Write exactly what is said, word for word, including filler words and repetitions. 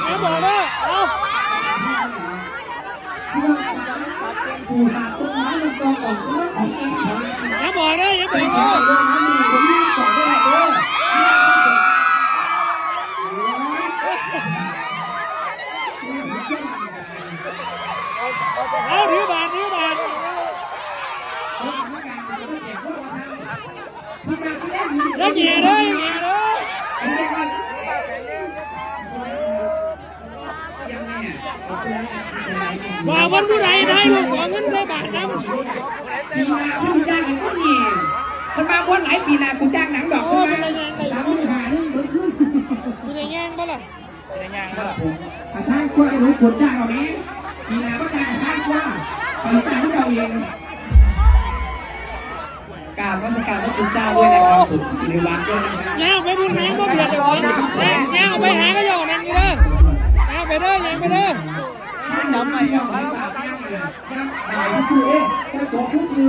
อย่าบอกเด้อ เอา อย่าบอกเด้อ อย่าบอกเด้อ เอา ถือบาท ถือบาท อย่าเกลียดเด้อ อย่าเกลียดเด้อ ว่าวันผู้ใดได้ลูกขอเงินใส่บาทนำ ปีหน้าเพิ่นจ้างอีกคนนี่ เพิ่นมาบนหลายปีหน้ากูจ้างหนังดอก โอ้ เพิ่นมา เป็นระยะ สามหมื่นห้าหมื่นเพิ่นขึ้น สิได้ย่างบ่ล่ะ สิได้ย่างบ่ล่ะ อาสร้างกล้วยหนูกดจ้างเอาแม่ ปีหน้าก็จ้างอาสร้างกล้วย เอาจ้างพวกเราเอง กราบนมัสการพระคุณเจ้าด้วยนะครับ สุดในวัดด้วยนะครับ ย่างไปบุญแม่งบ่เบียดเดี๋ยวก่อน ย่างไปหาก็ย่อนั่งอยู่เด้อ ย่างไปเด้อ ย่างไปเด้อ ท่านนำไปเอาไว้บาปย่างเลย ย่างไปซื่อๆเอ๊ะ ไปตกซื่อๆ